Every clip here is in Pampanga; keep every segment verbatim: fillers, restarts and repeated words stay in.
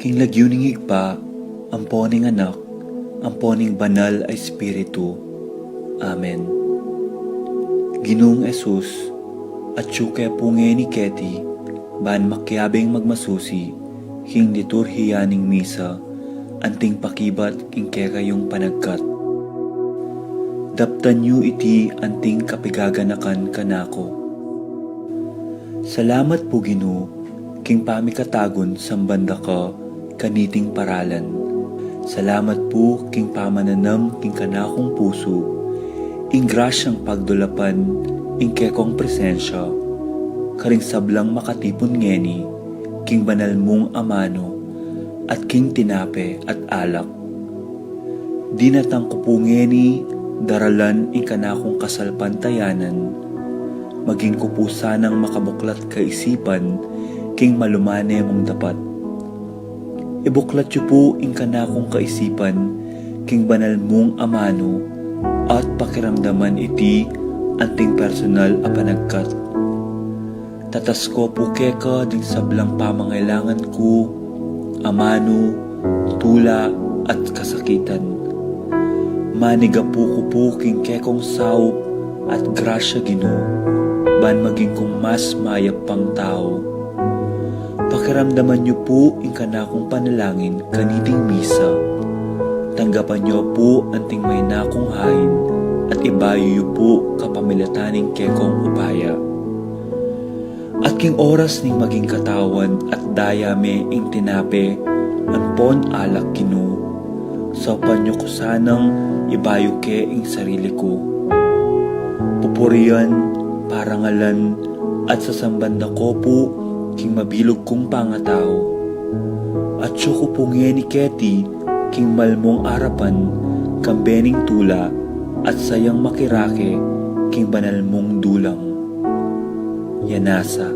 King lagyu ning Ibpa, ampo ning Anak, ampo ning Banal a Espiritu. Amen. Ginung Jesus, atyu ke pu ngeni keti, ban makiabing magmasusi king liturhiya ning misa, anting pakibat king kekayung panagkat. Daptan yu iti anting kapigaganakan kanaku. Salamat pu, Ginu, king pamikatagun samban da ka kaniting paralan. Salamat pu king pamananam king kanakung pusu ing grasyang pagdulapan ing kekong presensya karing sablang makatipun ngeni king banal mung amanu at king tinape at alak. Dinatang ku pu ngeni daralan ing kanakung kasalpantayanan, maging ku pu sanang makabuklat kaisipan king malumane mung dapat. Ibuklat yu pu ing kanakung kaisipan king banal mung amanu at pakiramdaman iti anting personal a panagkat. Tatas ku pu keka ding sablang pamangailangan ku, amanu, tula, at kasakitan. Manigapu ku pu king kekong saup at grasya, Ginu, ban maging kung mas mayap pang tau. Pakiramdaman yu pu ing kanakung panalangin kaniting misa. Tanggapan yu pu anting maina kung hain at ibayu yu pu kapamilatan ning kekong upaya. At king oras ning maging katawan at daya me ing tinape ampon alak, Ginu, saupan yu ku sanang ibayu ke ing sarili ku. Pupurian, parangalan, at sasamban da ku pu king mabilug kung pangatau. Atyu ku pu ngeni keti king malmung arapan kambe ning tula at sayang makirake king banal mung dulang. Yanasa.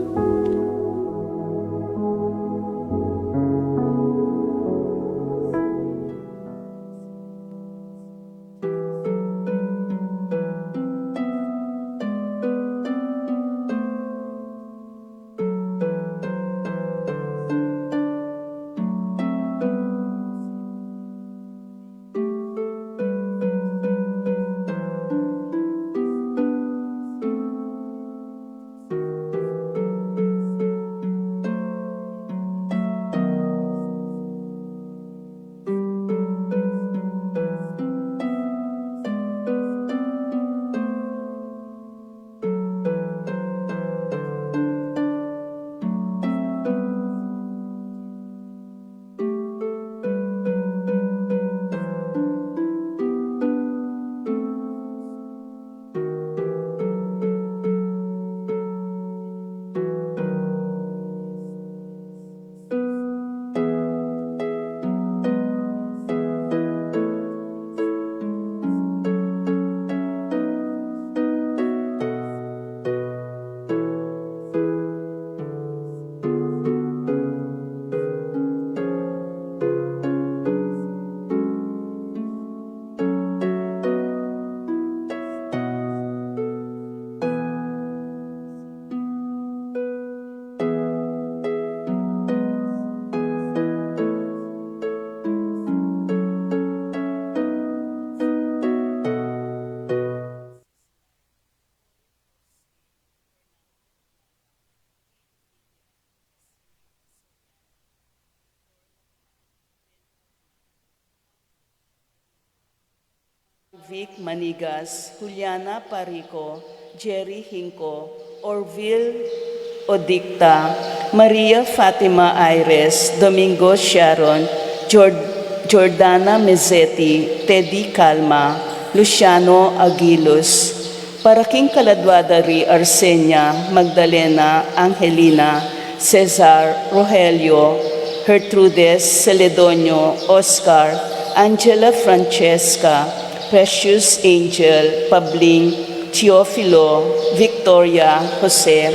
Vic Manigas, Juliana Parico, Jerry Hinco, Orville Odicta, Maria Fatima Aires, Domingo Sharon, Jord-, Jordana Mezzetti, Teddy Calma, Luciano Aguiluz, para king kaladwa da ri Arsenia, Magdalena, Angelina, Cesar, Rogelio, Gertrudes, Celedonio, Oscar, Angela, Francesca, Precious, Angel, Pabling, Teofilo, Victoria, Jose,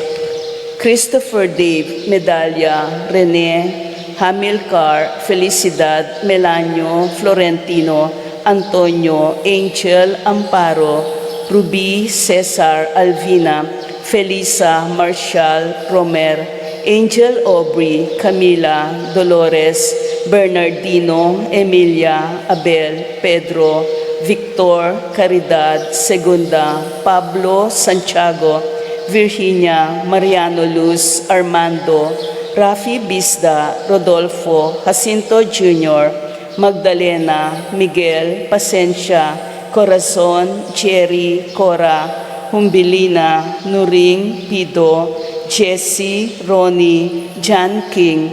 Christopher, Dave, Medalia, Rene, Hamilcar, Felicidad, Melanio, Florentino, Antonio, Angel, Amparo, Ruby, Cesar, Alvina, Felisa, Marshall, Romer, Angel, Aubrey, Camila, Dolores, Bernardino, Emilia, Abel, Pedro, Victor, Caridad, Segunda, Pablo, Santiago, Virginia, Mariano, Luz, Armando, Rafi, Bisda, Rodolfo, Jacinto Junior, Magdalena, Miguel, Pasensia, Corazon, Jerry, Cora, Humbilina, Nuring, Pido, Jesse, Ronnie, John King,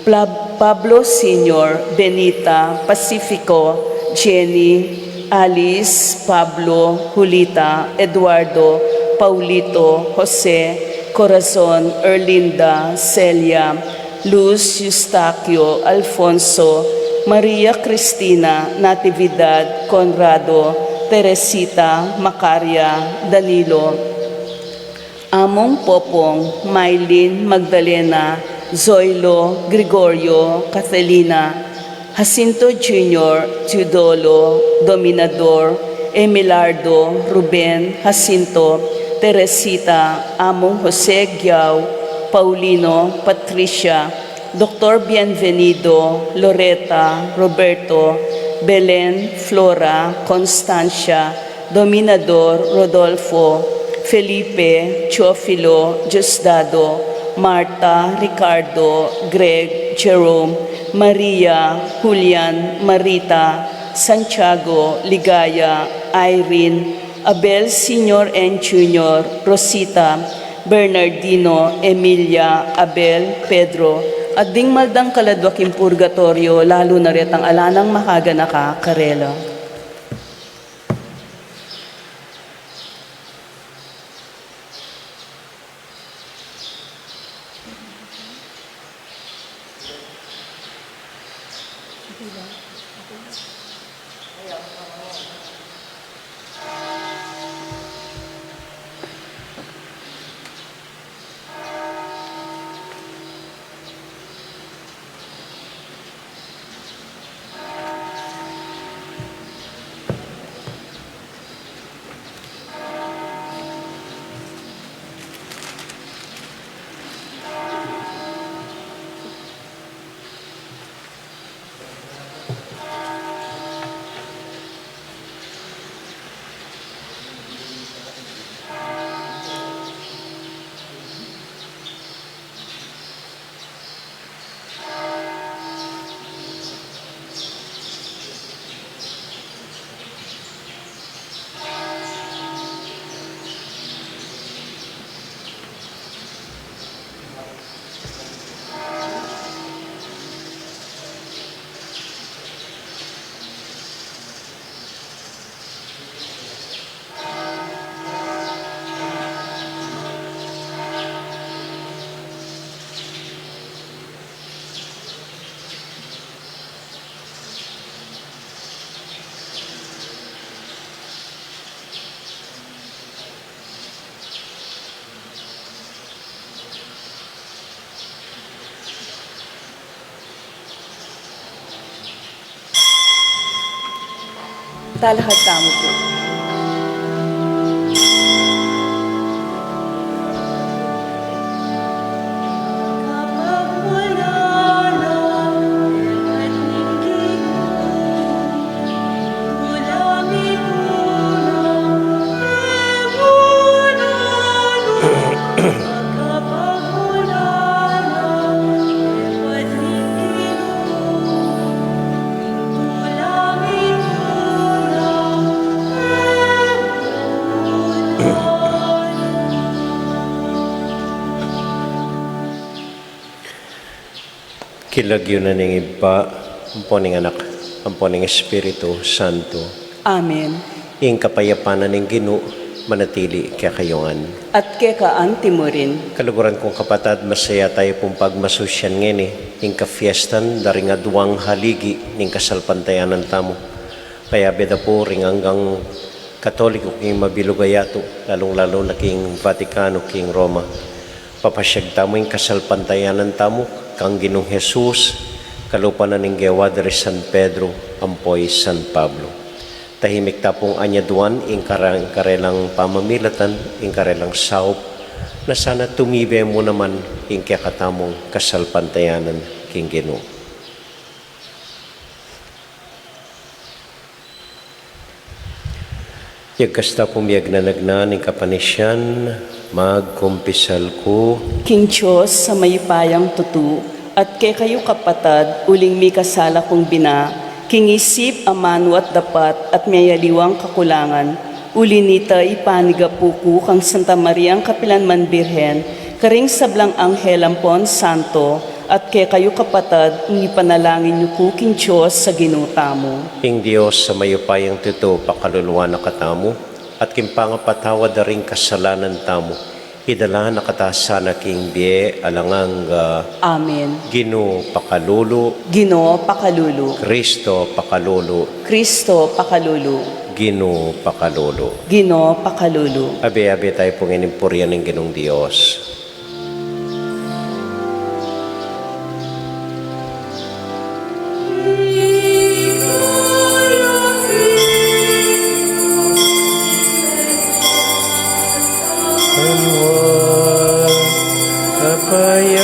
Pla- Pablo Senior, Benita, Pacifico, Jenny, Alice, Pablo, Julita, Eduardo, Paulito, Jose, Corazon, Erlinda, Celia, Luz, Eustaquio, Alfonso, Maria Cristina, Natividad, Conrado, Teresita, Macaria, Danilo, Among Popong, Mylene, Magdalena, Zoilo, Gregorio, Catalina, Jacinto Junior, Teodoro, Dominador, Emilardo, Ruben, Jacinto, Teresita, Among Jose Giao, Paulino, Patricia, Doctor Bienvenido, Loreta, Roberto, Belen, Flora, Constancia, Dominador, Rodolfo, Felipe, Teofilo, Diosdado, Marta, Ricardo, Greg, Jerome, Maria, Julian, Marita, Santiago, Ligaya, Irene, Abel Senior and Junior, Rosita, Bernardino, Emilia, Abel, Pedro, at ding maldang kaladwa king purgatoryo, lalu na retang ala nang makaganaka karela. Talakad tamu pu. King lagyu na ning Ibpa, ampo ning Anak, ampo ning Espiritu Santo. Amen. Ing kapayapan na ning Ginu manatili kekayu ngan. At keka anti mu rin. Kaluguran kung kapatad, masaya tayu pung pagmasusyan ngeni ing kafiestan da ring aduang haligi ning kasalpantayanan tamu. Kayabe da pu ring anggang Katoliko king mabilug a yatu, lalung-lalu na king Vaticano, king Roma. Papasyag tamu ing kasalpantayanan tamu kang Ginung Jesus, kalupa na ning gewa da ri San Pedro ampo i San Pablo. Tahimik ta pung anyaduan ing kara-, ing karelang pamamilatan, ing karelang saup, na sana tumibe mu naman ing kekatamung kasalpantayanan king Ginu. Yagkasta pung miyagnanagnan ing kapanisian, magkumpisal ku king Dios a mayupayang tutu, at kekayu kapatad, uling mikasala kung bina, king isip, amanu at dapat, at miyayaliwang kakulangan, uli nita ipanigapu ku kang Santa Mariang kapilanman Birhen, karing sablang anghel ampon santo, at kekayu kapatad, ipanalangin yu ku king Dios a Ginu tamu. Ing Dios a mayupayang tutu pakaluluan na katamu, at king pangapatawad da ring kasalanan tamu, idala na kata sana king bie alang angga. Amen. Ginu pakalulu. Ginu pakalulu. Kristo pakalulu. Kristo pakalulu. Ginu pakalulu. Ginu pakalulu. Abe-abe tayu pu ngening purian ning Ginung Dios. Kapayapan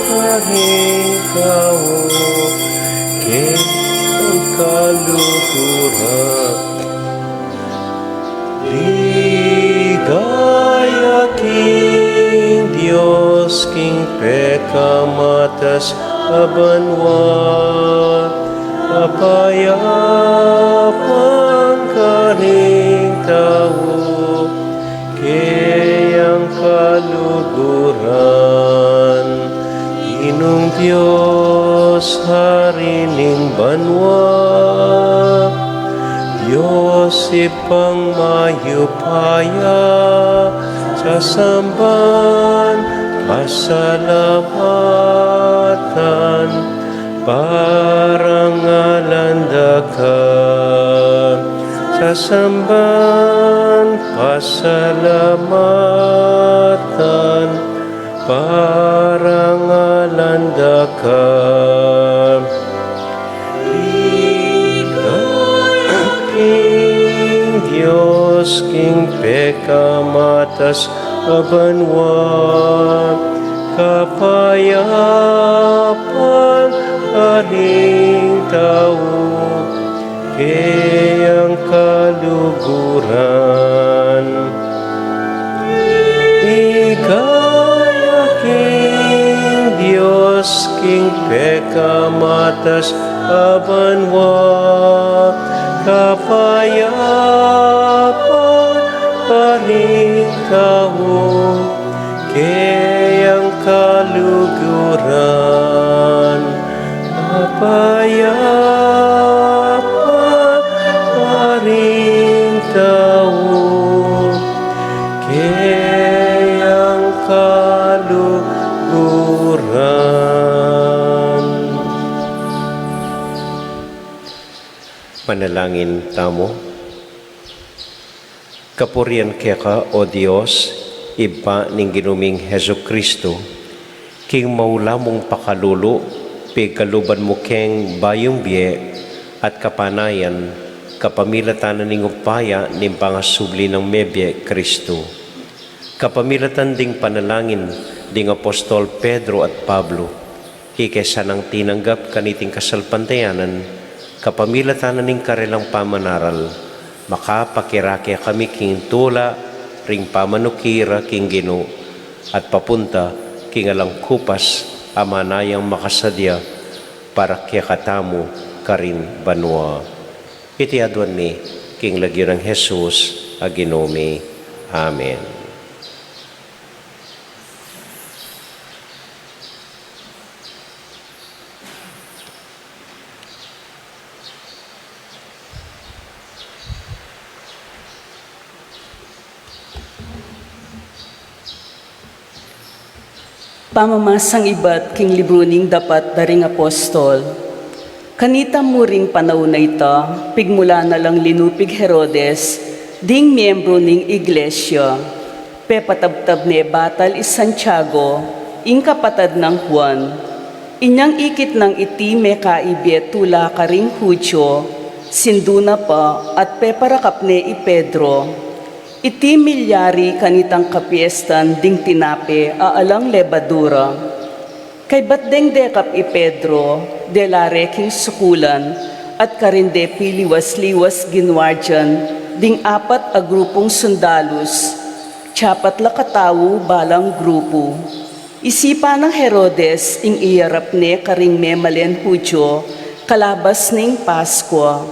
karing tau, keng kaluguran. Ligaya king Dios, king pekamatas a banua, kapayapan karing tau, keyang kaluguran. Ginung Dios, Hari ning banua, Dios Ibpang mayupaya, sasamban, pasalamatan, parangalan da ka. Sasamban, pasalamatan, parangalan da ka. King Dios, king pekamatas a banua, kapayapan karing tau, keyang kaluguran. Ligaya king Dios, king pekamatas a banua, kapayapan karing tau, keyang kaluguran. Kapayapan karing tau, keyang kaluguran. Manalangin tamu. Kapurian keka, O Dios, Ibpa ning Ginu ming Jesucristo, king maula mung pakalulu, pigkaluban mu keng bayung bie at kapanayan, kapamilatan na ning upaya ning pangasubli nang mebie Cristo. Kapamilatan ding panalangin ding apostol Pedro at Pablo, ike sanang tinanggap kaniting kasalpantayanan, kapamilatan na ning karelang pamanaral, makapakirake kami king tula ring pamanukira king Ginu, at papunta king alang kupas a manayang makasadya para kekatamu karin banua. Iti aduan mi king lagyu nang Jesus a Ginu mi. Amen. Pamamasang ibat king libru ning Dapat da ring Apostol. Kanita mu ring panaun a ita, pigmula na lang linupig Herodes ding miembro ning iglesia, pepatabtab ne batal i Santiago, ing kapatad nang Juan. Inyang ikit nang iti mekaibe tula karing Judio, sindu na pa at peparakap ne i Pedro. Iti milyari kanitang kapiestan ding tinape a alang lebadura. Kaybat deng dekap i Pedro, dela re king sukulan, at karin de piliwas-liwas ginwardian ding apat a grupung sundalus, tsapat la katau balang grupu. Isipan nang Herodes ing iyarap ne karing memalen Judio kalabas ning Paskua.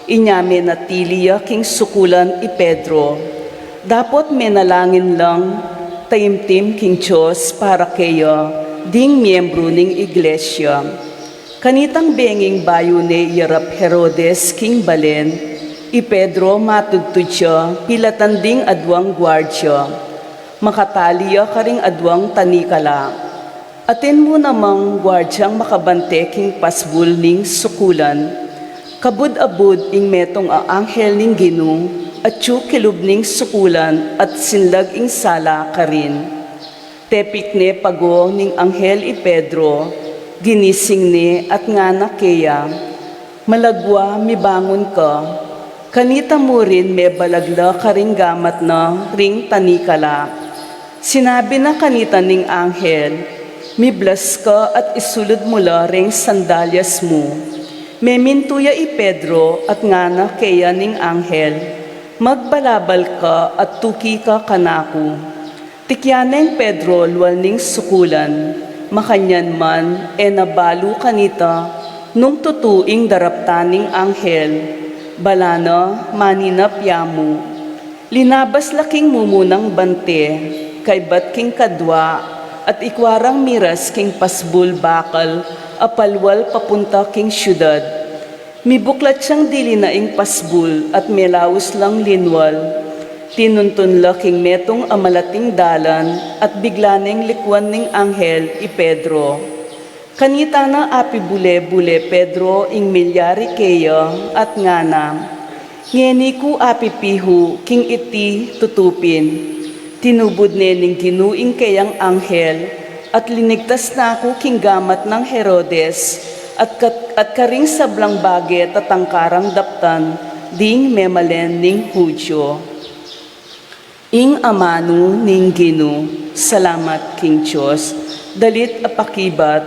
Inya menatili ya king sukulan i Pedro, dapot menalangin lang taimtim king Dios para keya ding miembru ning iglesia. Kanitang benging bayu ne iyarap Herodes king balen, i Pedro matudtud ya pilatan ding aduang guardia. Makatali ya karing aduang tanikala. Atin mu namang guardiang makabante king pasbul ning sukulan. Kabud-abud ing metung a anghel ning Ginu atyu kilub ning sukulan at sinlag ing sala karin. Tepik ne pago ning anghel i Pedro, ginising ne at ngana keya, "Malagwa mibangun ka." Kanita mu rin mebalag la karing gamat na ring tanikala. Sinabi na kanita ning anghel, "Miblas ka at isulud mu la reng sandalyas mu." Memintu ya i Pedro at ngana keya ning anghel, "Magbalabal ka at tuki ka kanaku." Tikyan neng Pedro lual ning sukulan, makanyan man e na balu kanita nung tutu ing daraptan ning anghel. Bala na maninap ya mu. Linabas la king mumunang bante, kaybat king kadwa, at ikwa rang miras king pasbul bakal a palual papunta king siudad. Mibuklat yang dili na ing pasbul at melaus lang linwal. Tinuntun la king metung a malating dalan at bigla neng likuan ning anghel i Pedro. Kanita na apibule-bule Pedro ing milyari keya at ngana, "Ngeni ku apipihu king iti tutu pin." Tinubud ne ning Ginu ing keyang anghel at linigtas na ku king gamat nang Herodes at, kat, at karing sablang bage tatangkarang daptan ding memalen ning Judio. Ing amanu ning Ginu. Salamat king Dios. Dalit a pakibat.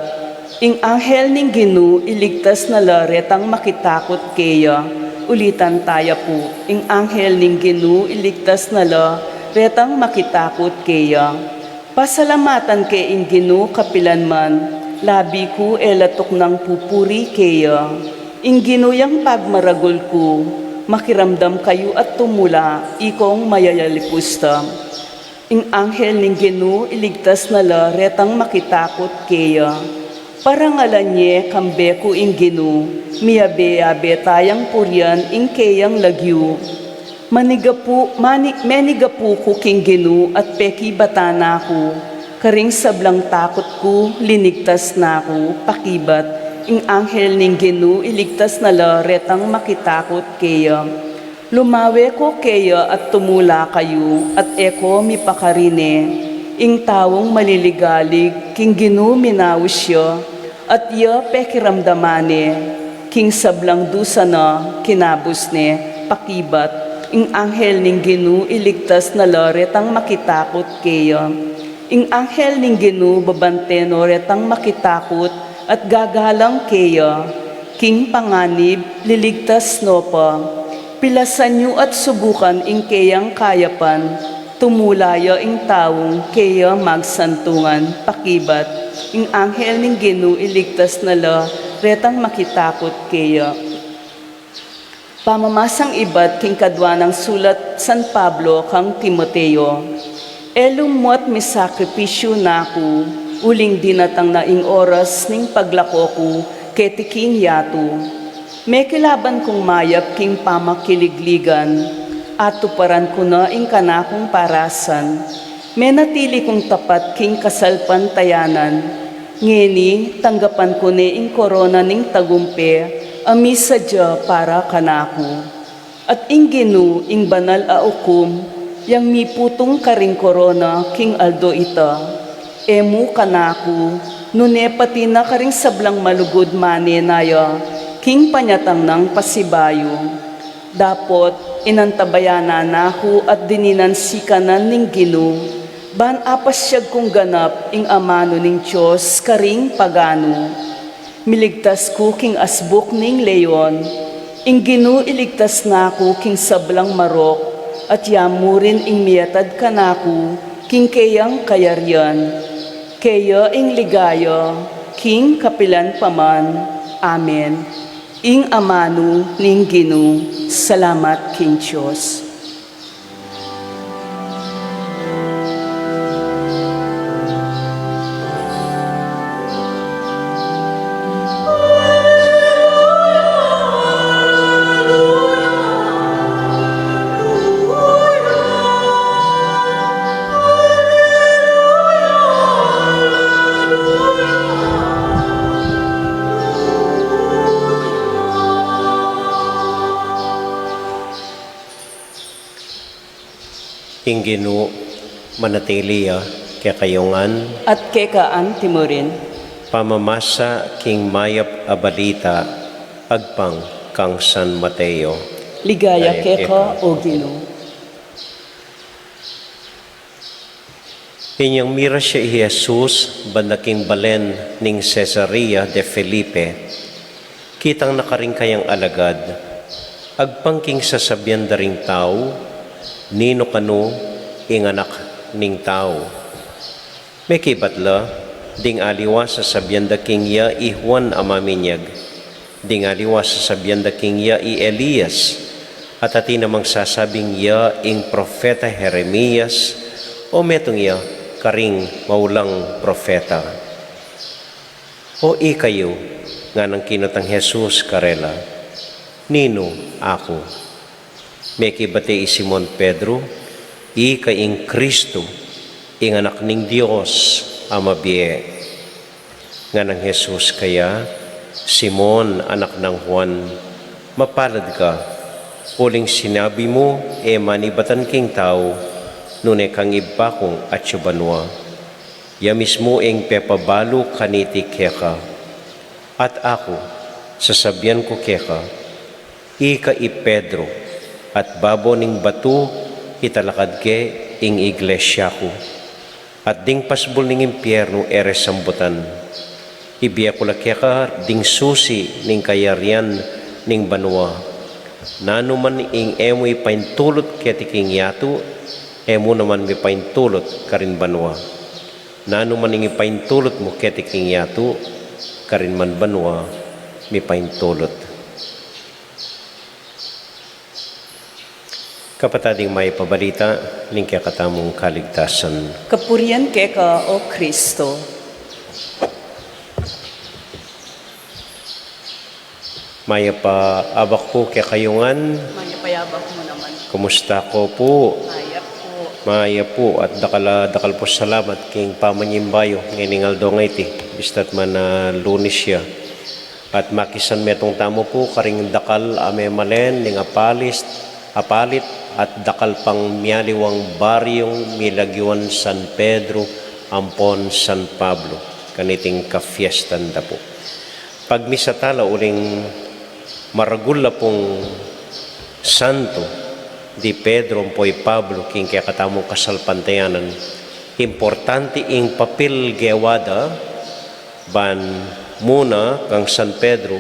Ing anghel ning Ginu iligtas na la retang makitakut keya. Ulitan taya pu. Ing anghel ning Ginu iligtas na la retang makitakut keya. Pasalamatan ke ing Ginu kapilan man, labi ku e la tuknang pupuri keya. Ing Ginu yang pagmaragul ku, makiramdam kayu at tumula, ikong mayayalipusta. Ing anghel ning Ginu iligtas na la retang makitakut keya. Parangalan ye kambe ku ing Ginu, miyabe-yabe tayang purian ing keyang lagyu. Manigapu, mani, menigapu ku king Ginu at pekibatan na ku, karing sablang takut ku, linigtas na ku, pakibat, ing anghel ning Ginu iligtas na la retang makitakut keya. Lumawe ku keya at tumula kayu, at e ko mipakarine. Ing taung maliligalig, king Ginu minaus ya, at ya pekiramdaman ne, king sablang dusa na, kinabus ne, pakibat, ing anghel ning Ginu iligtas na la retang makitakut keya. Ing anghel ning Ginu babante no retang makitakut at gagalang keya, king panganib, liligtas no pa. Pilasan yu at subukan ing keyang kayapan, tumula ya ing taung keya magsantungan, pakibat, ing anghel ning Ginu iligtas na la retang makitakut keya. Pamamasang ibat king kadwa nang sulat San Pablo kang Timoteo. E lu muat misakripisyu na ku, uling dinatang na ing oras ning paglako ku keti king yatu. Mekilaban kung mayap king pamakiligligan, atuparan ku na ing kanakung parasan. Menatili kung tapat king kasalpantayanan. Ngeni, tanggapan ku ne ing korona ning tagumpe, a misadya para kanaku. At ing Ginu, ing banal a ukum, yang miputung karing korona king aldo ita. E mu kanaku, nune pati na karing sablang malugud mane na ya, king panyatang nang pasibayu. Dapot, inantabayanan na ku at dininan sikanan ning Ginu, ban apasyag kung ganap ing amanu ning Dios karing paganu. Miligtas ku king asbuk ning leon, Ing Ginu iligtas na ku king sablang marok, at ya mu rin ing miatad kanaku king keyang kayarian. Keya ing ligaya king kapilan pa man. Amen. Ing amanu ning Ginu. Salamat king Dios. Ing Ginu manatili ya kekayu ngan. At keka anti mu rin. Pamamasa king mayap a balita agpang kang San Mateo. Ligaya keka, o Ginu. Inyang miras ya i Jesus banda king balen ning Cesarea de Felipe, kitang na karing kayang alagad agpang king sasabian da ring tau, "Ninu kanu ing Anak ning Tau?" Mekibat la, ding aliwa sasabian da king ya i Juan a Maminyag, ding aliwa sasabian da king ya i Elias, at atin namang sasabing ya ing propeta Jeremias, o metung ya karing maulang propeta. "O ikayu," nganang kinutang Jesus karela, "ninu aku?" Mekibat ya i Simon Pedro, "Ika ing Kristu, ing Anak ning Dios a mabie." Nganang Jesus keya, "Simon, anak nang Juan, mapalad ka, uling sinabi mu e manibatan king tau, nune kang Ibpa kung atyu banua. Ya mismu ing pepabalu kaniti keka. At aku, sasabian ku keka, ika i Pedro, at babo ning batu italakad ke ing iglesia ku, at ding pasbul ning impiernu e re sambutan. Ibie ku la keka ding susi ning kayarian ning banua. Nanu man ing e mu ipaintulut keti king yatu, e mu naman mipaintulut karin banua. Nanu man ing ipaintulut mu keti king yatu, karin man banua mipaintulut." Kapatad, ing mayap a balita ning kekatamung kaligtasan. Kapurian keka, o Kristo. Mayap a abak pu kekayu ngan. Mayap a abak mu naman. Kumusta ko pu? Mayap pu. Mayap pu, at dakal a dakal pu salamat king pamanyimbayu ngening aldo ngeni. Bista't man a Lunes ya. At makisan metung tamu pu karing dakal a memalen ning apalit, apalit at dakal pang mialiwang baryung milagyuan San Pedro ampon San Pablo kaniting kafiestan da pu. Pagmisa tala uling maragul la pung santo di Pedro ampo i Pablo king kekatamung kasalpantayanan. Importante ing papil gewa da, ban muna kang San Pedro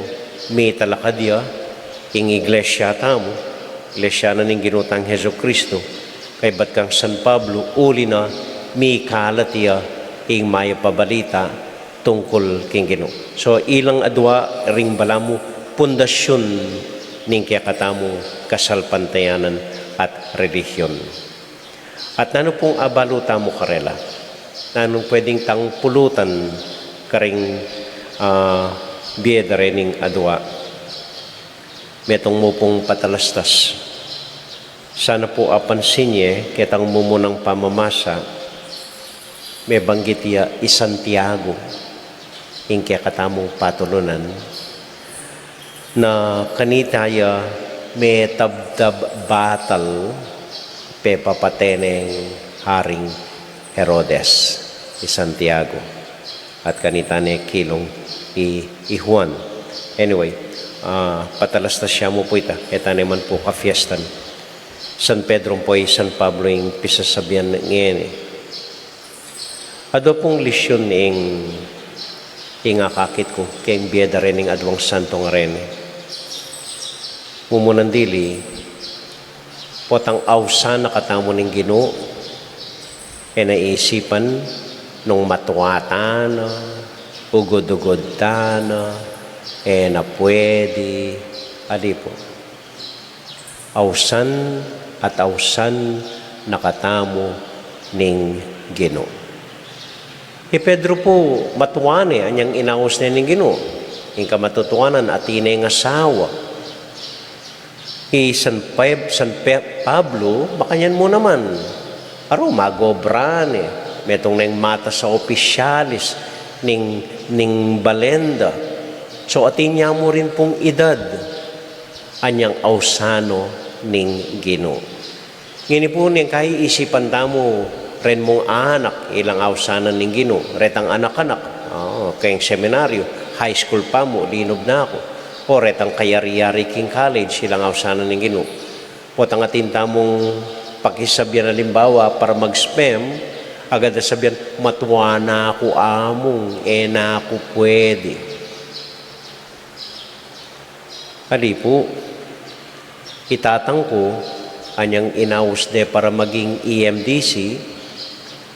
mitalakad ya ing iglesia tamu, iglesia na ning Ginu tang Jesucristo, kaybat kang San Pablo uli na mikalat ya ing mayap a balita tungkul king Ginu. So, ilang adua ring balamu pundasyun ning kekatamung kasalpantayanan at relihiyon. At nanu pung abalu tamu karela? Nanung pwedeng tang pulutan karing, ah, bie da rening adua? Metung mu pung patalastas. Sana pu apansin ye ketang mumunang pamamasa, mebanggit ya i Santiago, ing kekatamung patulunan, na kanita ya metabtab batal pepapate neng Haring Herodes, i Santiago. At kanita ne kilung i, i Juan. Anyway, ah, patalastas ya mu pu ita, e ta ne man pu kafiestan. San Pedro ampo i San Pablo ing pisasabian ngeni. Adua pung lisyun ing, ing akakit ku king bie da rening aduang santo ngareni. Mumunang dili, potang ausan na katamu ning Ginu, e na isipan nung matua ta na, ugud-ugud ta na, e na pwede, ali pu. Ausan at ausan na katamu ning Ginu. I Pedro pu, matua ne anyang inaus ne ning Ginu. Ing kamatutuanan, atin neng asawa. I San Peb-, San Pe-, Pablo, makanyan mu naman. Aru, magobra ne. Metung neng matas a opisyalis ning, ning balen da. So, atin ya mu rin pung idad anyang ausan no ning Ginu. Ngeni pu, neng kaisipan tamu, ren mung anak, ilang ausan na ning Ginu, retang anak-anak, o, keng seminaryo, high school pa mu, linub na ku, o retang kayari-yari king college, ilang ausan na ning Ginu. Potang atin tamung pakisabian, alimbawa, para mag-spam, agad a sabian, "Matua na ku, Among, e na ku pwede." Ali pu, i tatang ku, anyang inaus de para maging E M D C,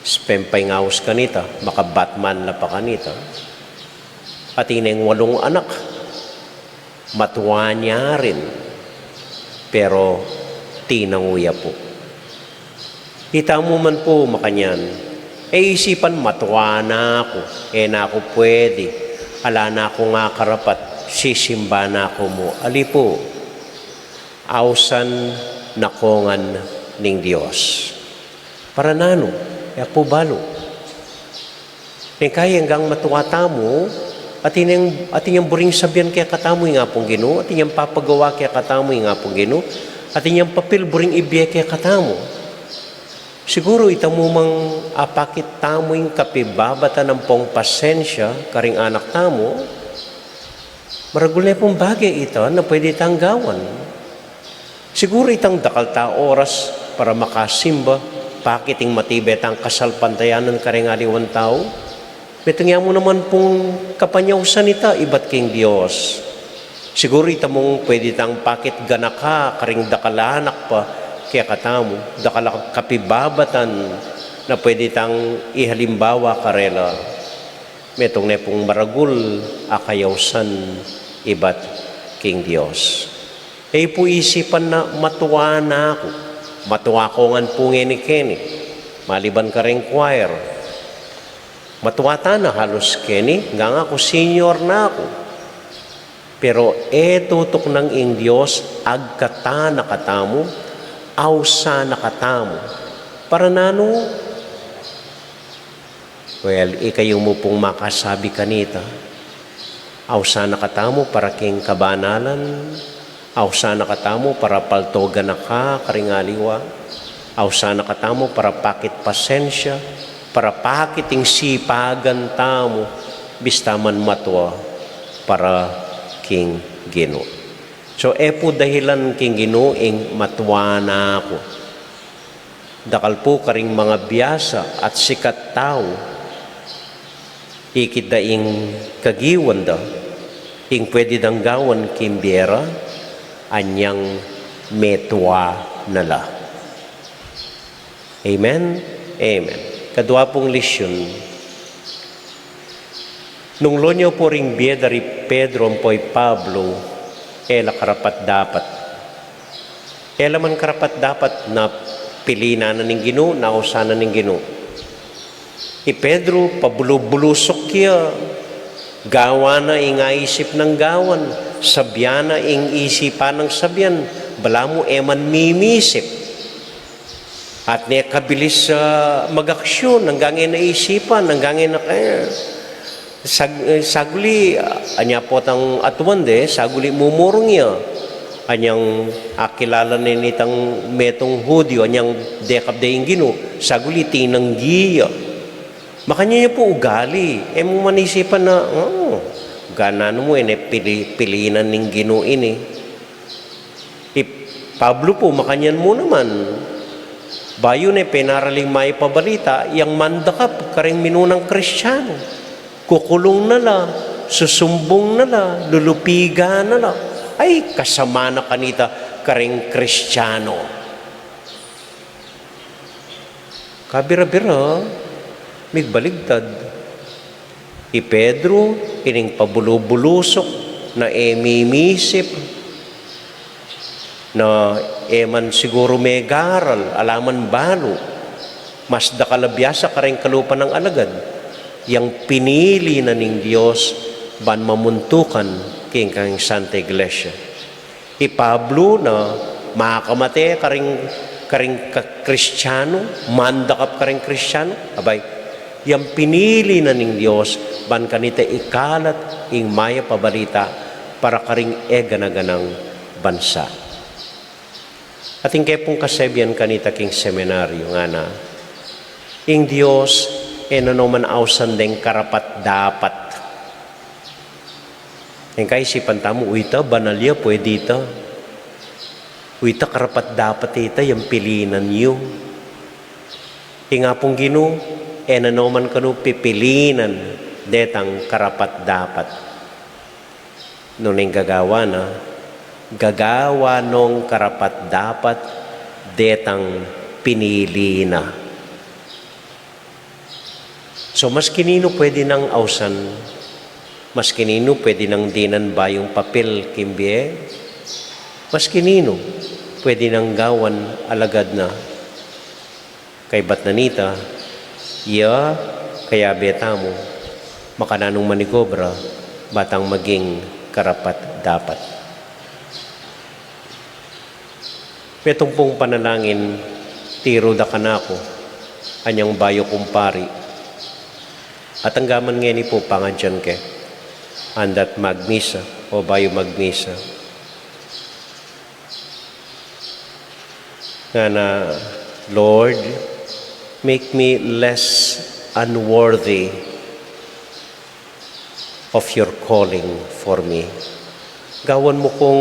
spam pa ing aus kanita, maka-Batman la pa kanita. Atin neng walung anak, matua ne rin, pero tinangu ya pu. Itamu man pu makanyan, e isipan, "Matua na ku, e na ku pwede, ala na kung akarapat, sisimba na ku mu." Ali pu, ausan na kongan ning Dios. Para nanu? E ku pu balu. Neng kaya anggang matua tamu, atin yang, atin yang buring sabian kekatamu ing Apung Ginu, atin yang papagawa kekatamu ing Apung Ginu, atin yang papil buring ibie kekatamu. Siguru itamu mang apakit tamu ing kapibabatan ampong pasensya karing anak tamu, maragul ne pung bage ita na pwede tang gawan. Siguru itang dakal ta oras para makasimba, pakit ing matibe tang kasalpantayanan karing aliwang tau. Metung ya mu naman pung kapanyausan ita ibat king Dios. Siguru ita mung pwede tang pakit ganaka karing dakal a anak pa kekatamu, dakal a kapibabatan na pwede tang ihalimbawa karela. Metung ne pung maragul a kayausan ibat king Dios. E pu isipan na matua na ku. Matua kongan pu ngeni keni. Maliban kareng choir, matua ta na halus keni, anggang aku senior na ku. Pero e tutuknang ing Dios, agkata na katamu, ausan na katamu. Para nanu? Well, ikayu mu pung makasabi kanita. Ausan na katamu para king kabanalan, ausan na katamu para paltogan na ka karing aliwa, ausan na katamu para pakit pasensya, para pakit ing sipagan tamu, bista man matua para king Ginu. So, e pu dahilan king Ginu ing matua na ku. Dakal pu karing mangabiasa at sikat tau, ikit da ing kagiwan da, ing pwede dang gawan king bie ra, anyang metua na la. Amen? Amen. Kadua pung lisyun. Nung lonyo pu ring bie da ri Pedro ampo i Pablo, e la karapat-dapat. E la man karapat-dapat na pilinan na ning Ginu, na ausan na ning Ginu. I Pedro, pabulu-bulusuk ya, gawan na ing aisip nang gawan, sabian na ing isipan nang sabian, balamu e man mimisip. At ne kabilis, ah, mag-aksyon, anggang e na isipan, anggang e na kaya. Sag-, eh, saguli, ah, anya potang atuan de, saguli mumurung ya. Anyang akilala ne nitang metung Hudio, anyang dekap de ing Ginu, saguli tinanggi ya. Makanyan ya pu ugali, e mu man isipan na, oh, gana nu mu, e ne pili-, pilinan ning Ginu ini. I Pablo pu, makanyan mu naman. Bayu ne penaraling mayap a balita, yang mandakap karing minunang Kristiano. Kukulung na la, susumbung na la, lulupigan na la. Ay, kasama na kanita kareng Kristiano. Kabira-bira, migbaligtad. I Pedro, ining pabulu-bulusuk, na e mimisip, na e man siguru megaral, ala man balu, mas dakal a biasa kareng kalupa nang alagad, yang pinili na ning Dios ban mamuntukan king kang Santa Iglesia. I Pablo na makamate karing, karing ka-, Kristiano, mandakap karing Kristiano, abay, yang pinili na ning Dios ban kanita ikalat ing mayap a balita para karing e gana-ganang bansa. Atin ke pung kasebian kanita king seminaryo, ngana, ing Dios e na noman ausan deng karapat-dapat. Ing kaisipan tamu, uy, ita banal ya, pwede ita. Uy, ita karapat-dapat ita, yang pilinan yu. Ing Apung Ginu, e na noman kanu pipilinan detang karapat-dapat. Nune ing gagawan na, gagawan nong karapat-dapat detang pinili na. So, maski ninu pwede nang ausan, maski ninu pwede nang dinan bayung papil king bie, maski ninu pwede nang gawan alagad na. Kaybat na nita, ya, kayabe tamu, makananung manigobra, ba tang maging karapat-dapat. Metung pung panalangin, tiru da kanaku, anyang bayu kung pari. At anggaman ngeni pu pangadyan ke, andat magmisa, o bayu magmisa. Ngana, Lord, make me less unworthy of your calling for me. Gawan mu kung,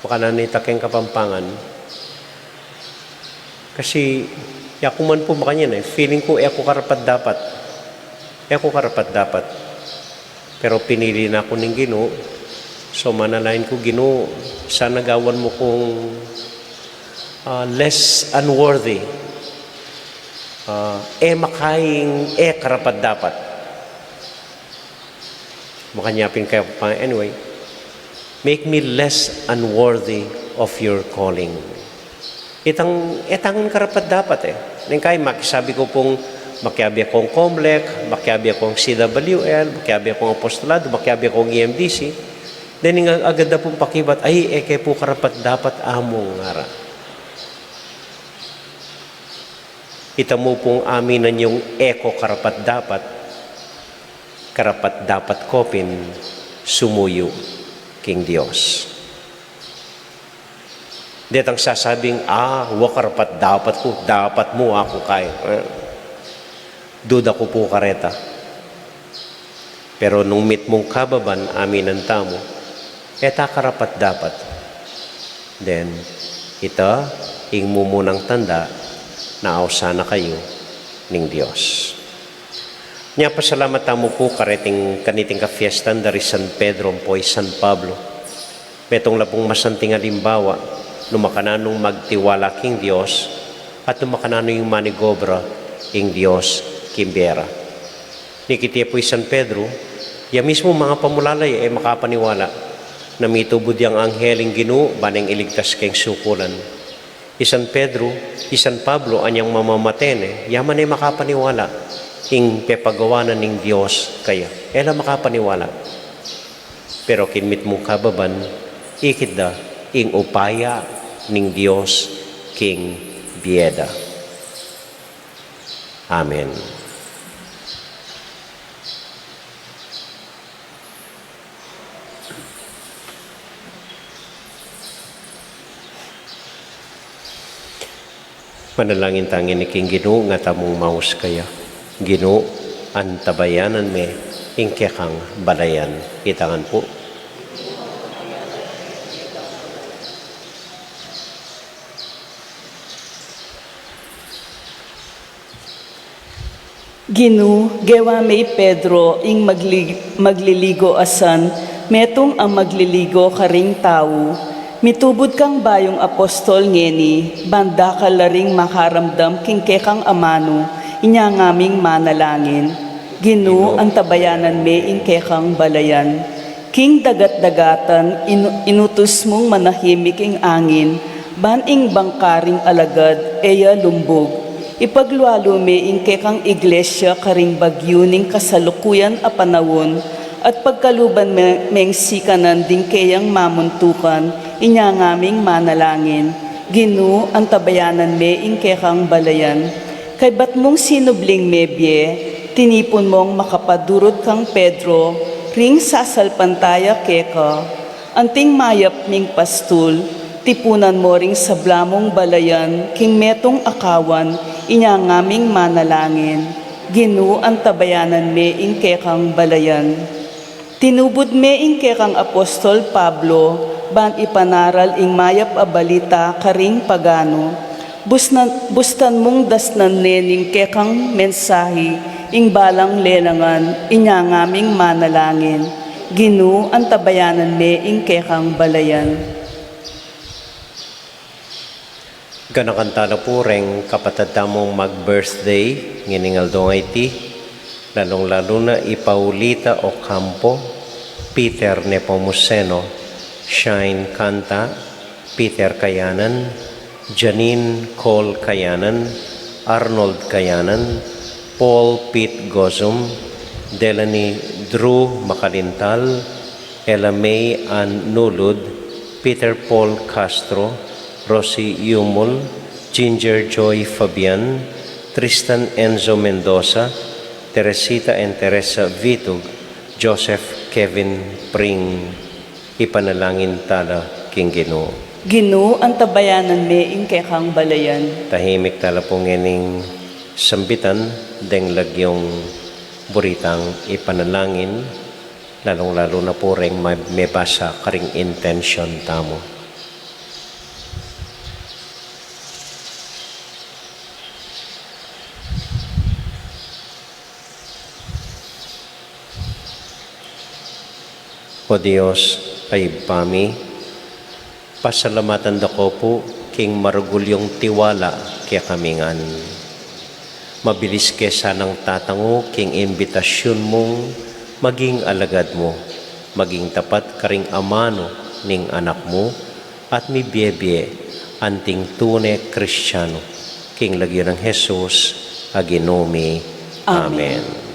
makananu ita keng Kapampangan. Kasi, yaku man pu makanyan e, feeling ku e ku karapat-dapat. E ku karapat-dapat. Pero pinili na ku ning Ginu. So, manalangin ku, Ginu, sana gawan mu kung, ah, less unworthy. Ah, e makaing e karapat-dapat. Makanyan pin kaya pa, anyway. Make me less unworthy of your calling. Itang, itang karapat-dapat e. Neng kai, makisabi ku pung, makiabe kung Comelec, makiabe kung C W L, makiabe kung apostolado, makiabe kung E M D C. Then, ing agad da pung pakibat, ay, e ke pu karapat-dapat, Amu, ngara. Ita mu pung aminan yung e ku karapat-dapat, karapat-dapat ku pin sumuyu king Dios. Detang sasabing, ah, wa karapat-dapat ku, dapat mu aku kai. Eh, duda ku pu kareta. Pero nung mitmung kababan, aminan tamu, e ta karapat-dapat. Then, ita ing mumunang tanda na ausan na kayu ning Dios. Nya, pasalamat tamu pu kareting kaniting kafiestan da ri San Pedro ampo i San Pablo. Metung la pung masanting alimbawa nung makananung magtiwala king Dios at nung makananu ing manigobra ing Dios king bie ra. Nikit ye pu i San Pedro, ya mismu mangapamulala ya e makapaniwala na mitubud yang anghel ing Ginu ban neng iligtas keng sukulan. I San Pedro, i San Pablo, anyang mamamate ne, ya man e makapaniwala ing pepagawa na ning Dios kaya. E la makapaniwala. Pero king mitmung kababan, ikit da ing upaya ning Dios king bie da. Amen. Manalangin ta ngeni king Ginu, nga tamung maus kaya. Ginu, antabayanan me ing kekang balayan. Itangan pu. Ginu, gewa me i Pedro ing magli-, magliligo asan, metung a magliligo karing tau. Mitubud kang bayung apostol ngeni, ban dakal la ring makaramdam king kekang amanu, inya ngaming manalangin. Ginu, antabayanan me ing kekang balayan. King dagat-dagatan, inu-, inutus mung manahimik ing angin, ban ing bangkaring alagad, e ya lumbug. Ipaglualu me ing kekang iglesia karing bagyu ning kasalukuyan a panaun, at pagkaluban me-, meng sikanan ding keyang mamuntukan, inya ngaming manalangin. Ginu, antabayanan me ing kekang balayan. Kaybat mung sinubling mebie, tinipun mong makapadurut kang Pedro, ring sasalpantaya keka, anting mayap ming pastul, tipunan mo ring sabla mung balayan, king metung a kawan, inya ngaming manalangin. Ginu, antabayanan me ing kekang balayan. Tinubud me ing kekang apostol Pablo, ban ipanaral ing mayap a balita karing pagano. Busnan-, bustan mung dasnan ne ning kekang mensahi, ing balang lelangan, inya ngaming manalangin. Ginu, antabayanan me ing kekang balayan. Ganakan tala pu reng kapatad tamung mag-birthday ngening aldo a iti, lalung-lalu na i Paulita Ocampo, Peter Nepomuceno, Shine Canta, Peter Kayanan, Janine Cole Kayanan, Arnold Kayanan, Paul Pete Gozum, Delany Drew Makalintal, Ella May Ann Nulud, Peter Paul Castro, Rosie Yumul, Ginger Joy Fabian, Tristan Enzo Mendoza, Teresita and Teresa Vitug, Joseph Kevin Pring. Ipanalangin tala king Ginu. Ginu, antabayanan me ing kekang balayan. Tahimik tala pu ngening sambitan deng lagyung buritang ipanalangin, lalung-lalu na pu reng ma-, mebasa karing intention tamu. O Dios a Ibpa mi, pasalamatan da ko pu king maragul yung tiwala kekami ngan. Mabilis ke sanang tatangu king imbitasyun mung maging alagad mu, maging tapat karing amanu ning Anak mu, at mibiebie anting tune Kristianu, king lagyu nang Jesus a Ginu mi. Amen. Amen.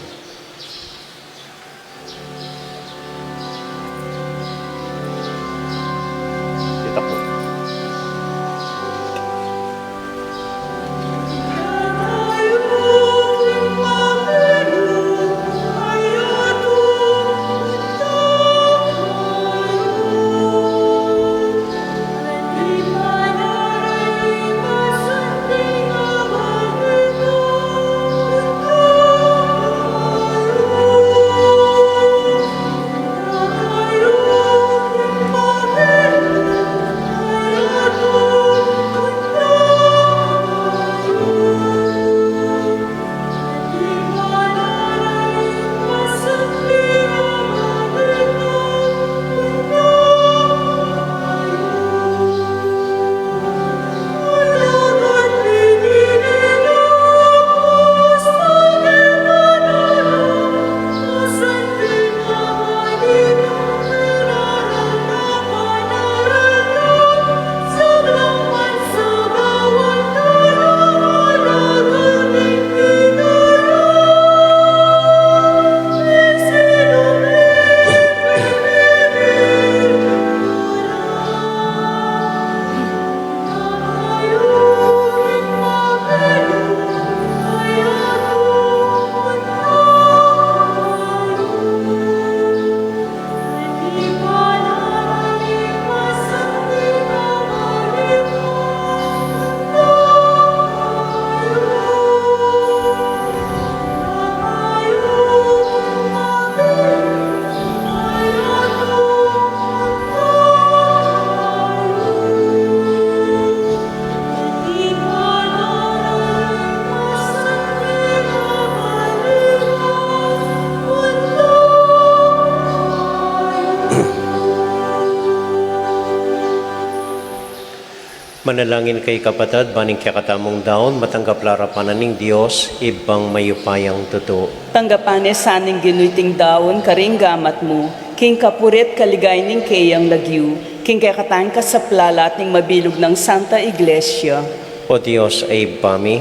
Manalangin kayu, kapatad, ban ing kekatamung daun matanggap la arapan na ning Dios, Ibpang mayupayang tutu. Tanggapan ne sa ning Ginu iting daun karing gamat mu, king kapurian at kaligayan ning keyang lagyu, king kekatang kasaplalan at ning mabilug nang Santa Iglesia. O Dios a Ibpa mi,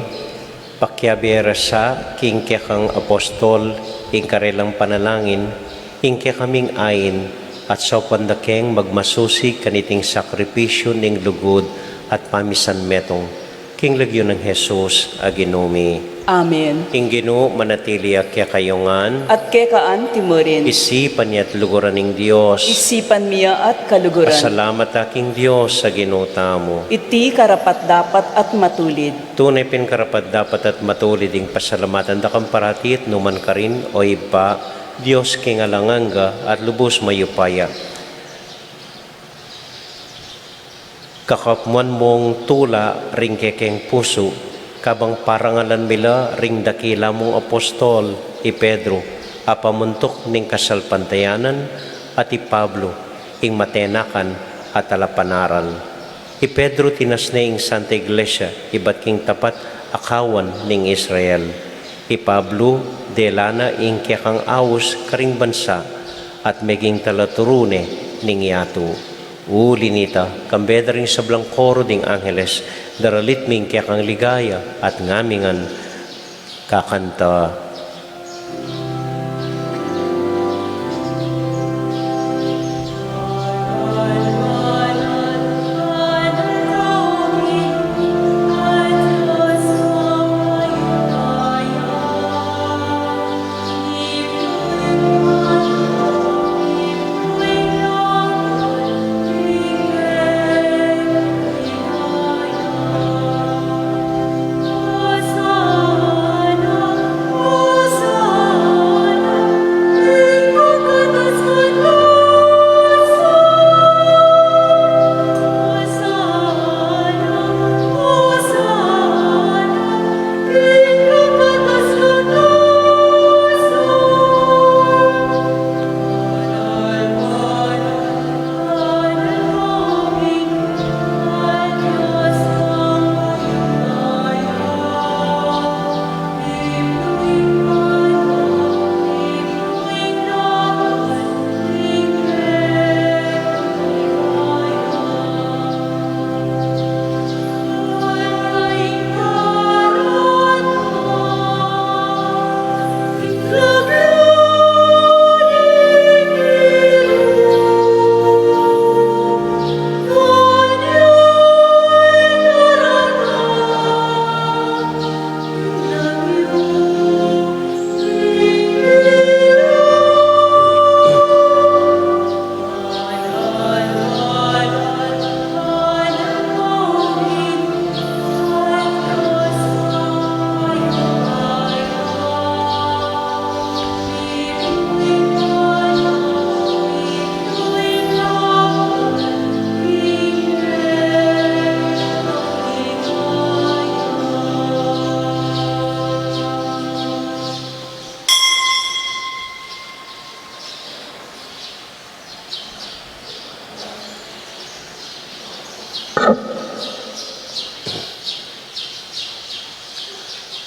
pakiabe ra sa king kekang apostol ing karelang panalangin, ing kekaming ain, at saupan da keng magmasusi kaniting sakripisyu ning lugud at pamisanmetung, king lagyu nang Jesus a Ginu mi. Amen. Ing Ginu manatili ya kekayu ngan. At keka anti mu rin. Isipan ya at luguran ning Dios. Isipan mi ya at kaluguran. Pasalamat ta king Dios a Ginu tamu. Iti karapat-dapat at matulid. Tune pin karapat-dapat at matulid ing pasalamatan da kang parati at nu man karin, o Ibpa, Dios king alang angga at lubus mayupaya. Kakapmuan mung tula ring kekeng pusu, kabang parangalan mi la ring dakila mung apostol, i Pedro, a pamuntuk ning kasalpantayanan, at i Pablo, ing matenakan a talapanaral. I Pedro tinas ne ing Santa Iglesia ibat king tapat a kawan ning Israel. I Pablo, dela na ing kekang aus karing bansa, at meging talaturu ne ning yatu. Uli nita, kambe da ring sablang koro ding angeles, daralit mi ing kekang ligaya, at ngami ngan kakanta.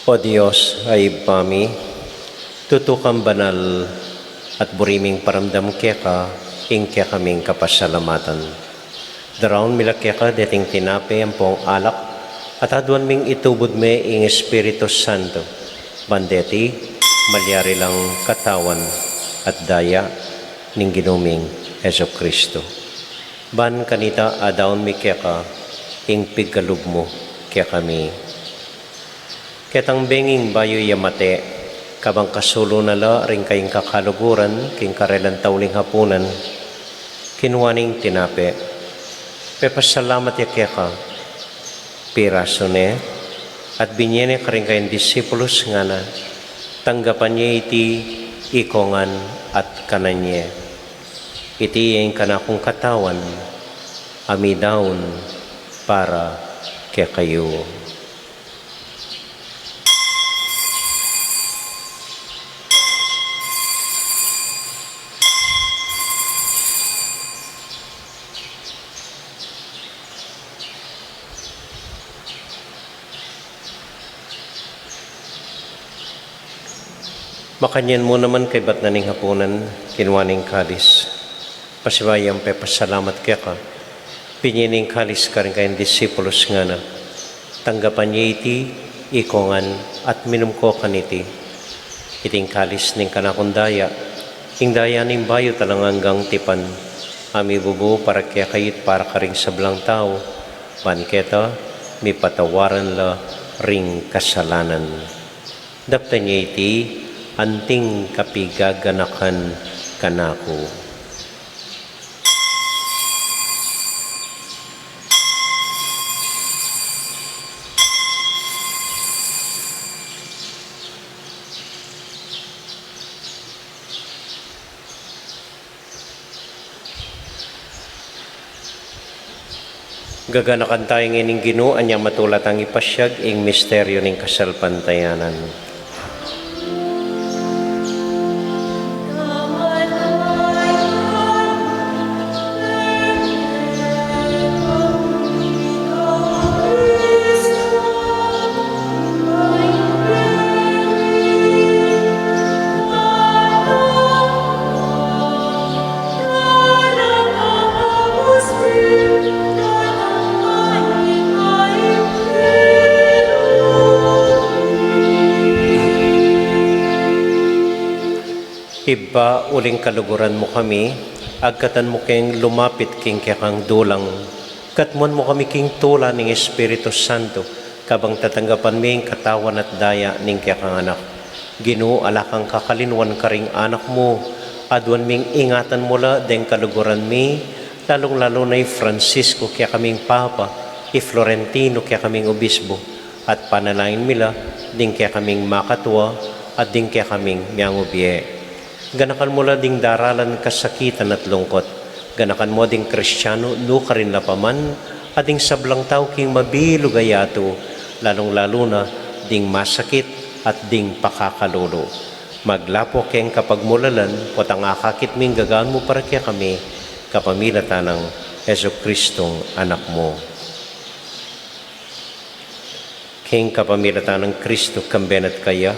O Dios a Ibpa mi, tutu kang banal, at buri ming paramdam keka ing kekaming kapasalamatan. Daraun mi la keka deting tinape ampong alak, at aduan ming itubud me ing Espiritu Santo, ban deti malyari lang katawan at daya ning Ginu ming Jesucristo. Ban kanita adaun mi keka ing pigkalub mu kekami. Ketang benging bayu ya mate, kabang kasulu na la ring kayang kakaluguran king karelang tauling hapunan, kinua ne ing tinape, pepasalamat ya keka, pirasu ne, at binye ne karing kayang disipulus, ngana, tanggapan ye iti ikongan at kanan ye. Iti ing kanakung katawan a midaun para kekayu. Makanyan mu naman kaybat na ning hapunan, kinua ne ing kalis. Pasibayu yang pepasalamat keka, binye ne ing kalis karing kayang disipulus, ngana: Tanggapan ye iti, ikongan, at minum ko kaniti. Iti ing kalis ning kanakung daya, ing daya ning bayu at alang anggang tipan, a mibubu para kekayu at para karing sablang tau, ban keta mipatawaran la ring kasalanan. Daptan ye iti anting kapigaganakan kanaku. Gaganakan taya ngeni ing Ginu, anya matula tang ipasiag ing misteryu ning kasalpantayanan. Ibpa, uling kaluguran mu kami, agkatan mu keng lumapit king kekang dulang, katmuan mu kami king tula ning Espiritu Santo, kabang tatanggapan mi ing katawan at daya ning kekang Anak. Ginu, ala kang kakalinwan karing anak mu, aduan ming ingatan mu la deng kaluguran mi, lalung-lalu na i Francisco, kekaming Papa, i Florentino, kekaming Obispo, at panalangin mi la ding kekaming makatua at ding kekaming miangubie. Ganakan mu la ding daralan kasakitan at lungkot. Ganakan mu ding Kristiano nukarin la pa man, at ding sablang tau king mabilug a yatu, lalung-lalu na ding masakit at ding pakakalulu. Maglapo keng kapagmulalan, potang akakit ming gagawan mu para kekami, kapamilatan nang Jesucristong Anak mu. King kapamilatan nang Kristo, kambe na at kaya,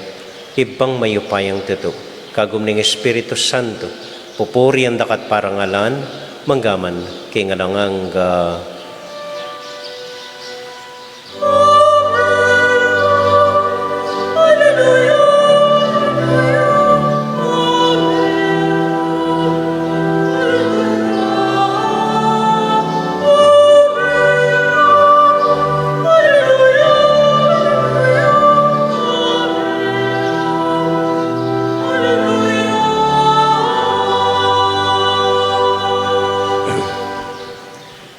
Ibpang mayupayang tutu, kagum ning Espiritu Santo, pupurian da ka at parangalan, mangga man king alang angga.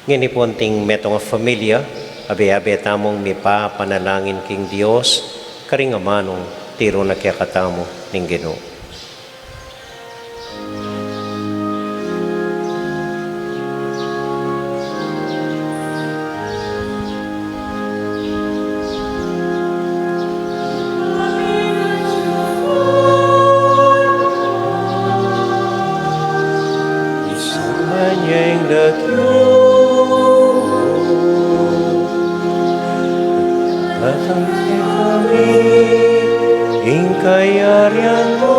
Ngeni pu anting metung a familia, abe-abe tamung mipapanalangin king Dios, karing amanung tiru na kekatamu ning Ginu. Isang manyeng dagyu, datang kekami ing kayarian mu,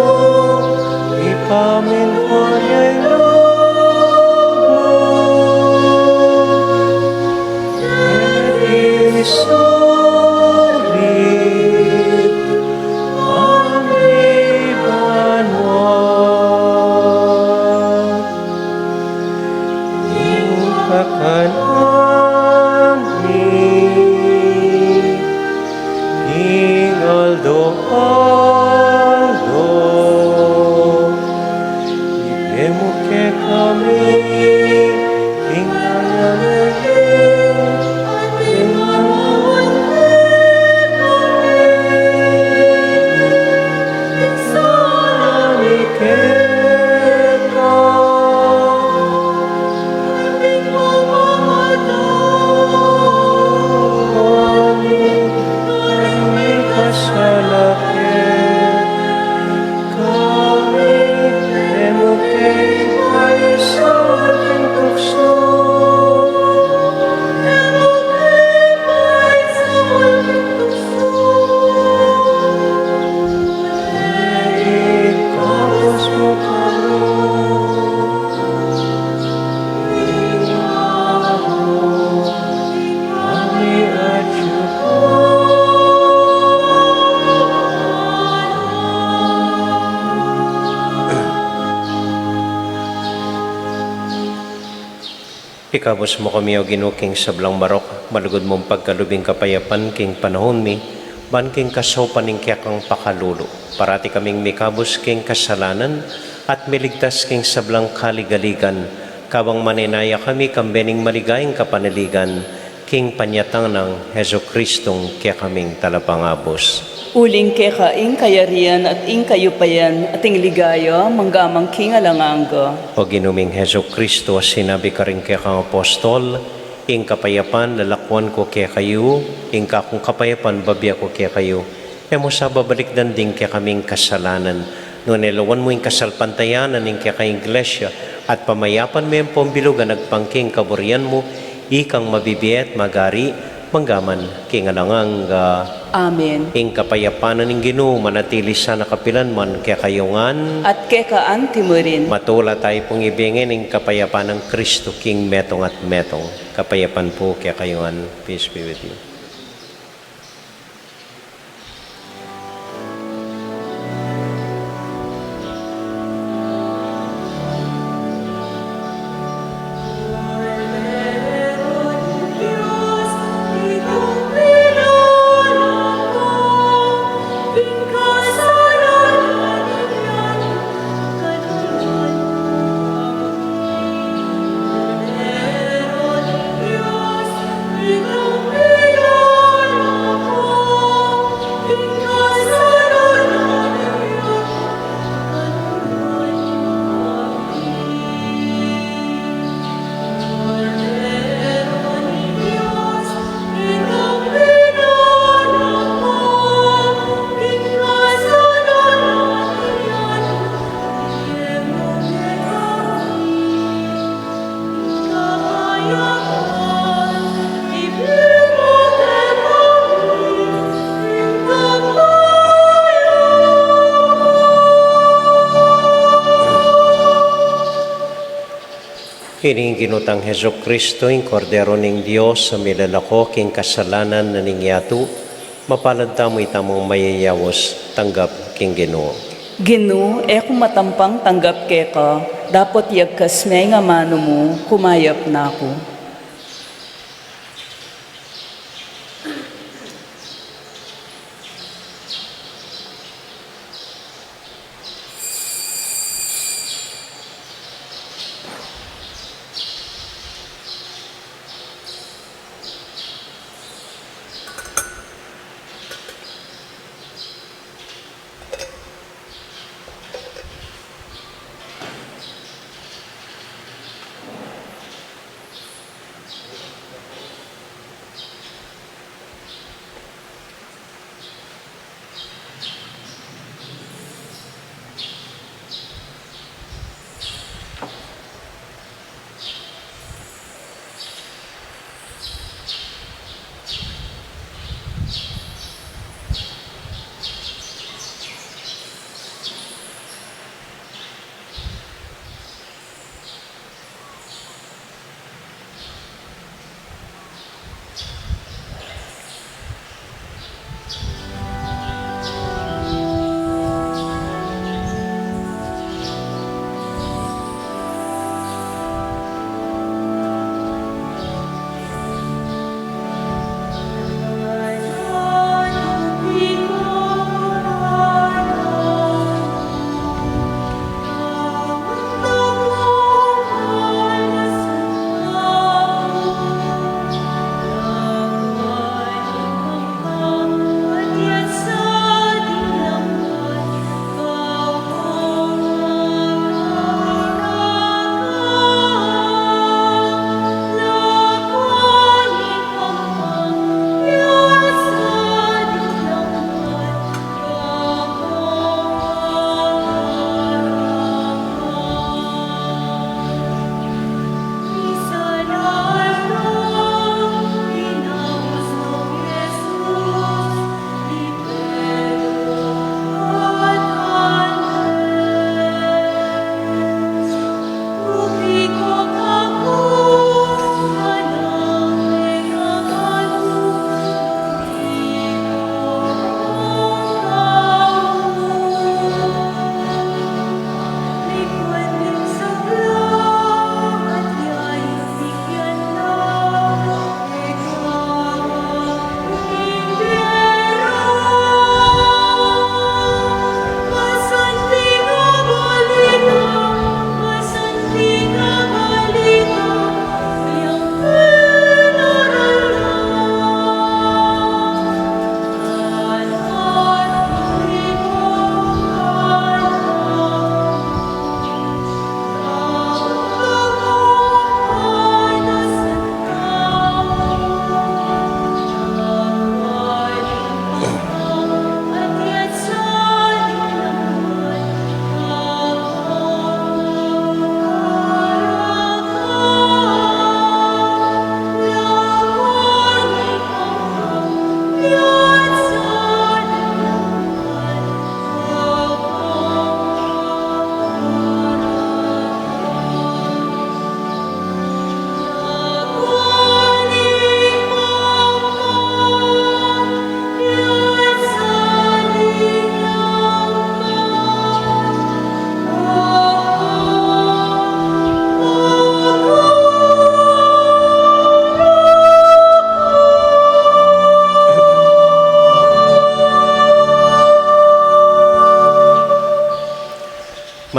ipamintuan ya ing lub mu. Keti sulip mangibanu ing kakanan mi king aldo-aldo. Ibie mu kekami king nganang Ikabus mu kami, O Ginu, king sablang marok, malugud mung pagkalub ing kapayapan king panaun mi, ban king kasaupan ning kekang pakalulu, parati kaming mikabus king kasalanan, at miligtas king sablang kaligaligan, kabang manenaya kami kambe ning maligayang kapanaligan, king panyatang nang Jesucristong kekaming Talapangabus. Uling keka ing kayarian at ing kayupayan at ing ligaya mangga man king alang angga. O Ginu ming Jesucristo, a sinabi karing kekang apostol, ing kapayapan lalakwan ku kekayu, ing kakung kapayapan babie ku kekayu. E mu sa babalikdan ding kekaming kasalanan, nune lawan mu ing kasalpantayanan ning kekang Iglesia, at pamayapan me ampong bilug a agpang king kaburian mu, ikang mabibie at magari, mangga man king alang angga. Amen. Ing kapayapan na ning Ginu manatili sana kapilan man kekayu ngan. At keka anti mu rin. Matula tayu pung ibie ngan ing kapayapan nang Kristo king metung at metung. Kapayapan pu kekayu ngan. Peace be with you. Ini ing Ginu tang Jesucristo, ing Kordero ning Dios, a milalako king kasalanan na ning yatu, mapalad tamu itamung mayayaus tanggap king Ginu. Ginu, e ku matampang tanggap keka, dapot yagkas me ing amanu mu, kumayap na ku.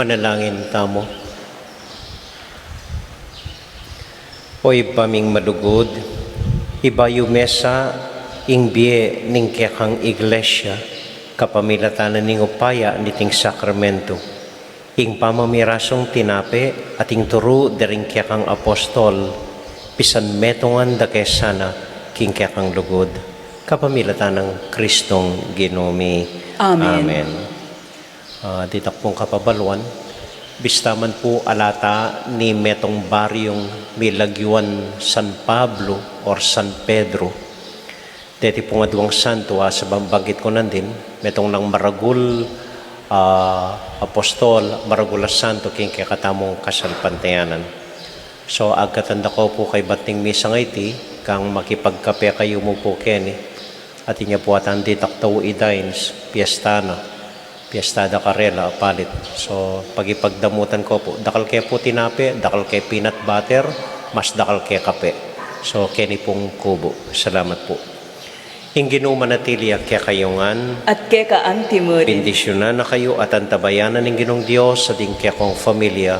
Manalangin tamu. O Ibpa ming malugud, ibayu me sa ing bie ning kekang Iglesia kapamilatan na ning upaya niting sakramentu. Ing pamamirasung tinape at ing turu da ring kekang apostol, pisan metungan da ke sana king kekang lugud, kapamilatan nang Kristong Ginu mi. Amen. Amen. Ah, ditak pung kapabaluan, bista man pu ala ta ni metung baryung milagyuan San Pablo or San Pedro, deti pung aduang santu a sabanbanggit ku nandin, metung nang maragul, ah, apostol, maragul a santu king kekatamung kasalpantayanan. So, agkatan da ko pu kaybat ning misang iti, kang makipagkape kayu mu pu keni, at inya pu atan ditak tau idains, piesta na, piesta da karela, apalit. So, pagipagdamutan ko pu, dakal ke pu tinape, dakal ke peanut butter, mas dakal ke kape. So, keni pung kubu. Salamat pu. Ing Ginu manatili ya kekayu ngan. At keka antimurin. Bendisyunan na kayu at antabayanan ning Ginung Dios at ing kekong familia,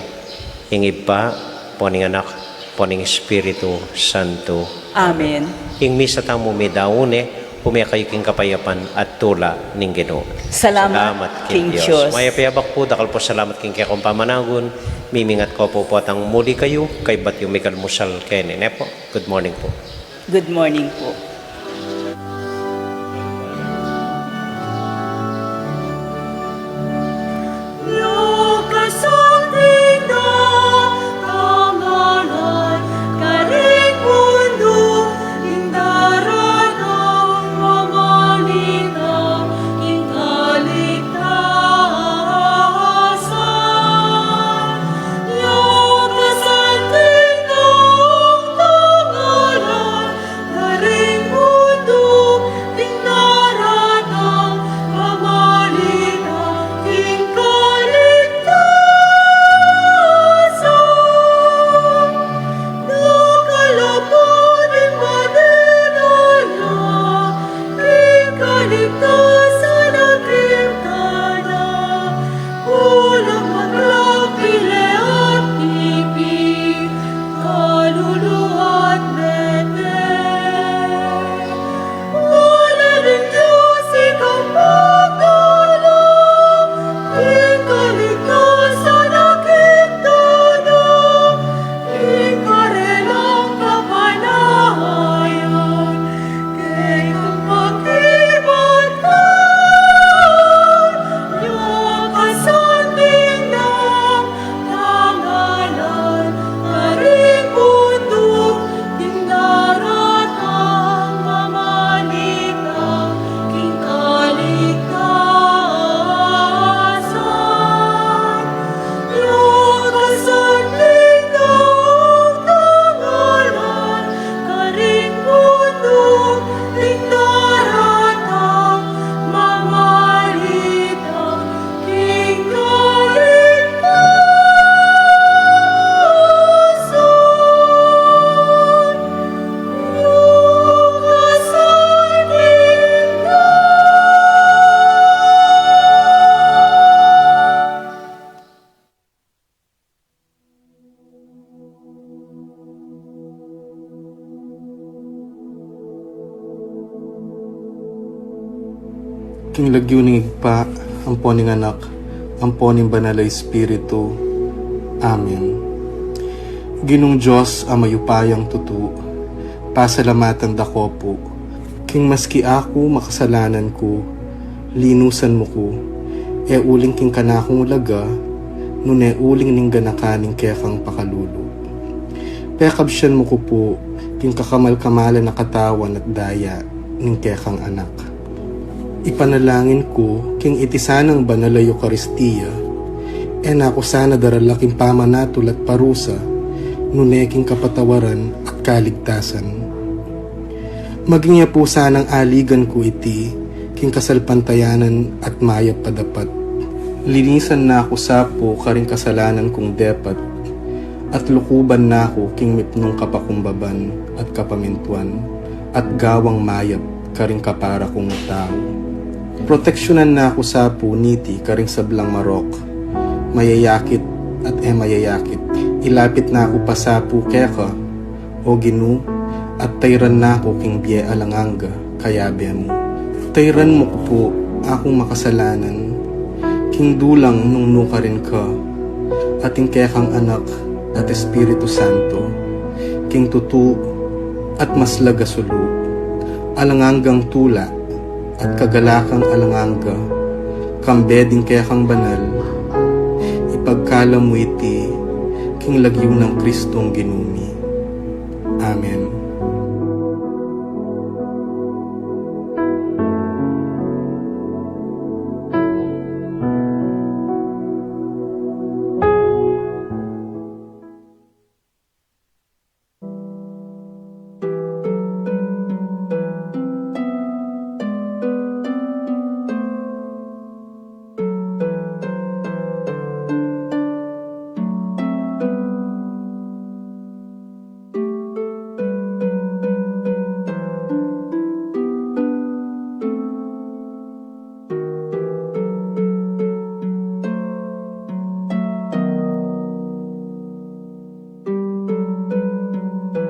ing Ibpa, ampo ning Anak, ampo ning Espiritu Santo. Amen. Ing misa tamu midaun ne, ume kayu king kapayapan at tula ning Ginu. Salamat king Dios. Mayap a abak pu, dakal pu salamat king kekong pamanagun, mimingat ko pu potang muli kayu, kaybat yu migalmusal keni, ne pu? Good morning pu. Good morning po. King lagyu ning Ibpa, ampo ning Anak, ampo ning Banal a Espiritu. Amen. Ginung Dios a mayupayang tutu, pasalamatan da ko pu, king maski aku makasalanan ku, linusan mu ku, e uling king kanakung ulaga, nune uling ning ganakan ning kekang pakalulu. Pekabsian mu ku pu, king kakamal-kamalan a katawan at daya ning kekang Anak. Ipanalangin ku, king iti sanang banal a Eukaristia, e na ku sana darala king pamanatul at parusa, nune king kapatawaran at kaligtasan. Maging ya pu sanang aligan ku iti, king kasalpantayanan at mayap a dapat. Linisan na ku sa pu karing kasalanan kung depat, at lukuban na ku king mipnung kapakumbaban at kapamintuan, at gawang mayap karing kapara kung tau. Proteksyunan na ku sa pu niti karing sablang marok, mayayakit at e mayayakit. Ilapit na ku pasapu keka, O Ginu, at tayran na ku king bie alang angga, kayabe mu. Tayran mu ku pu akung makasalanan, king dulang nung nukarin ka, at ing kekang Anak at Espiritu Santo, king tutu at maslag a sulu, alang anggang tula at kagalakan alang angga, kambe ding kekang banal, ipagkalub mu iti king lagyu nang Kristong Ginu mi. Amen.